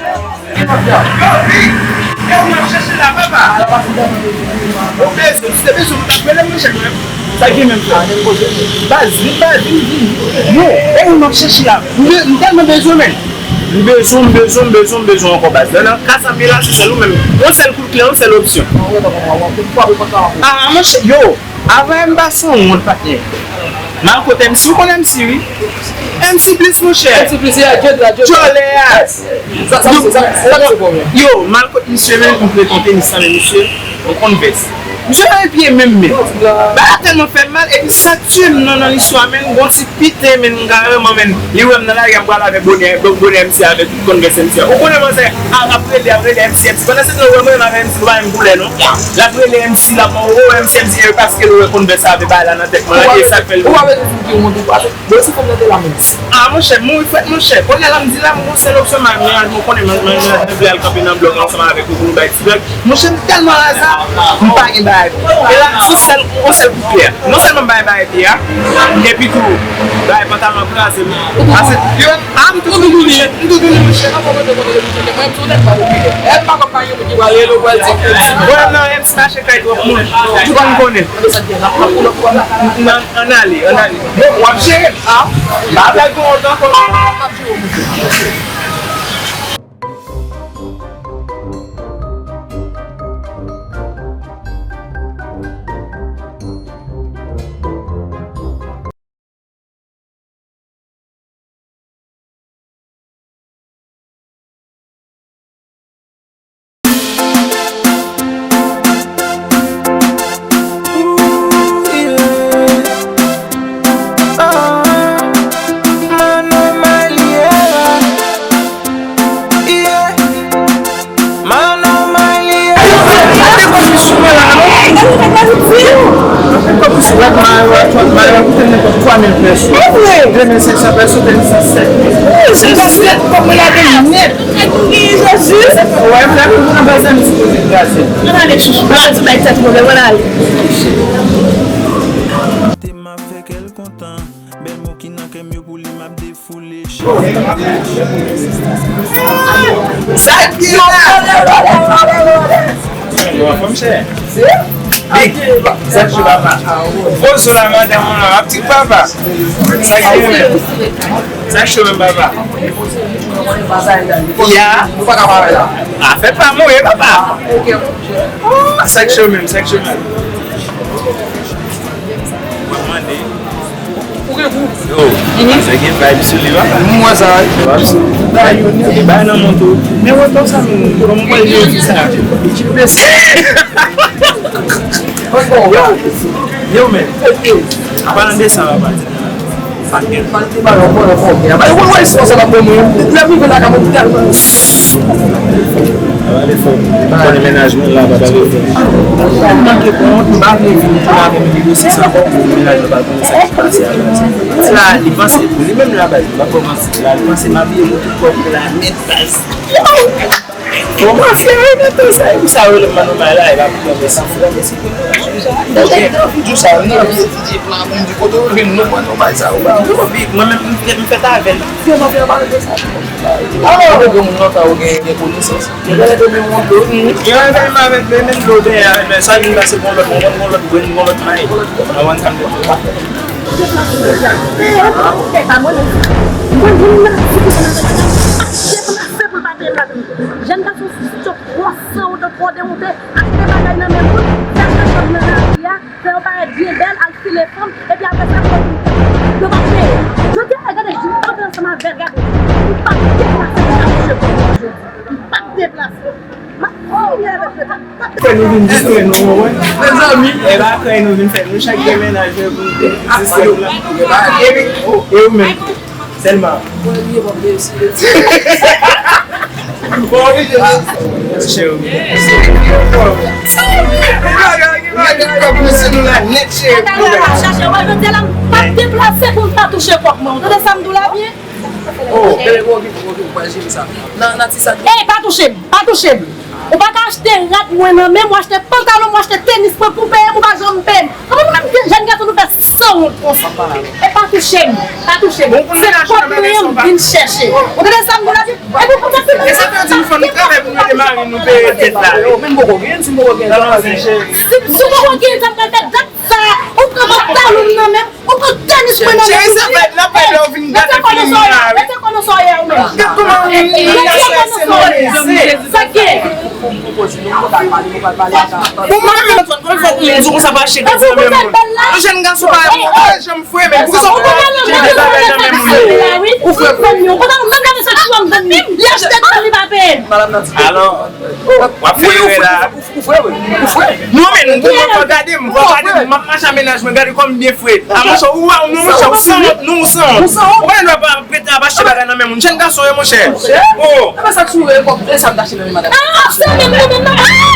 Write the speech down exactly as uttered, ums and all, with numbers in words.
Yo, Pi, e ou m ap chèche la, papa? Ou bezwen, si se bezwen, ou t ap rele m, monchè, mwen. Sa gen menm, frè? Baz, vin, baz, vin, vin. Yo, e ou m ap chèche la. M be-, m tèlman bezwen, men. M bezwen, m bezwen, m bezwen, m bezwen ankò, baz. Nan, nan ka sa m ye la, se sèl ou menm. Yon sèl kout klè, yon sèl opsyon. Ah, monchè, yo, avan M pa sanwont, patnè. Malkot M C, ou konn M C, wi. M C Bliss, monchè. M C Bliss, yeah, Djòlè a. Yo, Malkot, misye menm, m frekante misye, men misye, yon Converse. Misye pa gen pye menm, men. Bagay la tèlman fè m mal, epi sa k tiye m nan, nan listwa, men, gon ti pite, men, m karèman, men, li wè m nan lari a, m pral avè bonè, bonè M C avè tout Converse M C a. Ou konnen manzè ap rele, ap rele M C, M C. Pandan se tan, ou wè mwen menm avè M C, nou pa menm koulè, non. L ap rele M C, l ap, oh, M C, M C, e paske l wè Converse avè bagay la nan tèt mwen, e sa k fè l. Ou pa bezwen di m ki wont ou pase. Bon, si fanm nan te la menm. Ah, monchè, mouri frèt, monchè. Kounye a la, m di la, m gon sèl opsyon, ma-, mennaj mwen konnen, men, men, mennaj mwen vle al kanpe nan blòk ansanm avèk ou pou nou bay ti blòk. Monchè, m tèlman raza, m pa gen bagay. E la, se sèl, yon sèl kout klè. Non sèlman m pa gen bagay pye a, epi tou, bagay pantalon ap kraze m. Ase, yo, ah, m tou toutouni, monchè, m toutouni, monchè. Mwen, m sou tèt pa popilè. E m pa konn pa gen moun ki pral rele w, pral di ke ti. Bon, nan M C mache kay twòp moun. Tout moun konnen. Nan, ann ale, ann ale. Bon, w ap jere m, a? M pa pral gen wont ankò. M ap jere w, monchè. Mano Malia. Kòm si wèk Mayo a, twòt Mayo a koute nenpòt twa mil pèso. De mil senk san pèso, te li san sèt mil. Wi, se paske kòm mwen lage nèt. Ou wè, frè, pou nan baz la, nou sipoze kraze. Ann ale, chouchou. Pa di bay tèt pwoblèm, ann ale. Te m ap fè kè l kontan. Bèl mo ki nan kè m yo pou li, m ap defoule. Sa k gen la? Yo, fanm chè. Big. Sa k cho papa? Pozo la, madanm ou la, ap di papa. Sa k gen menm? Sa k cho menm, papa? Ya. Afè pa mwen, papa. Oh, sa k cho menm, sa k cho menm. Mwen mande. Ou gen gou. Yo, sa gen vibe sou li, papa. M wè sa, wi. Vibe sou li. Bay yo, nèg. E bay nan mont ou. Men wè kòm sa, men kòman mwen yo di sa? Yo, men. An palan de sa, papa. Sa gen. Pale de bagay, ou konnen fò gen. Bay, ou wè, si konsa l ap ban mwen. Lè m rive la, ka mwen tèlman. Pale fò. Konnen mennaj mwen la, pale fò. M manke pran wont, m pa vle vin tou la, men m negosye sa fò pou mennaj mwen pa konnen sa ki pase a, baz. Sa, li panse pou li menm la, baz. M pa kòmanse la, li panse m abiye pou tout kò pou la nèt, baz. Bon, mafya, wi, nan tan sa, e pou sa yo rele m Mano Maya la, e pa pou mwen, men san fwa, men se pou mwen. Ok, jou sa, nou ap etidye plan pou m di kote yo vin, nou pran nou bay sa, ou pa. Yo, big, mwen menm, m fèt, m fèt avè l. Yo, mafya, pa rete sa. Ah, ou gen moun lontan, ou gen, gen konesans. Yo, lè de men wont dlo. Yo, menm avèk men, men dlo de, men sa vin pase bon lòt, bon, bon lòt, bon, bon lòt may. Avan sa m te. Deplase pou l pa deplase. Jèn gason, si yo twò san wonte, twò dewonte, achte bagay nan men moun, fè chanjman nan lari a, fè yo parèt byen bèl, al file fanm, epi apre sa, yo pa peye. Jodi a, gade, m antre ansanm avè l, gade, m p ap deplase pou m ta touche kò mwen jodi. M p ap deplase. M ap fini avèk yo. Fè nou vin distrè nou, ou konprann? Mezanmi. E pa kay nou vin fè, nou chak gen mennaj nou pou nou distrè nou la. Epi, e ou menm? Sèlman. Mwen, li, bon, mesye. Bon, wi, cheri. Gade kòb mesye nou la nèt, cheri. Gade la, chache, wè, jodi a la, m p ap deplase pou m pa touche kòb mwen. Ou tande sa m di w la byen? Oh, bebe, bon, ok, ok, ou pral jere sa. Nan, nan ti sa. Ey, pa touche m, pa touche m. Ou pa ka achte rad mwen nan men m, ou achte pantalon, ou achte tenis mwen pou peye m, ou pa janm peye m. Kòman nou menm jèn gason nou fè sanwont konsa? E pa touche m, pa touche m. Se kòb mwen an m vin chèche. Ou tande sa m di la? Epi pou sa, se mwen. E sa fè di nou fò nou travay pou nou mete mari nou peye tèt la. Yo, men m poko gen, si m poko gen, sa pa gen. Si, si w poko gen, sa m pral fè dat sa, ou pran pantalon m nan men m, ou pran tenis mwen nan men m. Cheri, sa fè n ap pale, ou vin gate figi m la, wi. Mete kò nan sa w ye, ou menm. Gad kòman ou vin gate se mwen. Sa k ye? Bon, mwen menm, Antoine, kòman fè w pou moun di konsa pa chèk nan men moun? Yon jèn gason pa janm fwe, men poukisa w pa chèk nan men moun? Ou fwe. Li achte dòl, li pa peye m. Madanm nan di. Alò, w ap fè erè la. Ou fwe, wi. Ou fwe. Non, men, ou fwe, w ap gade m, w ap gade m, m ap mache a mennaj mwen, gade kòm m byen fre. A, monchè, ou wè, non, monchè, ou sanwont, non, ou sanwont. Ou sanwont. Ou pa gen dwa pa prete ap achte bagay nan men moun. Jèn gason, wi, monchè. Oh. E pa sa k sou e kòb, e sa m t achte nan men madanm. Ah, sa menm, menm, menm.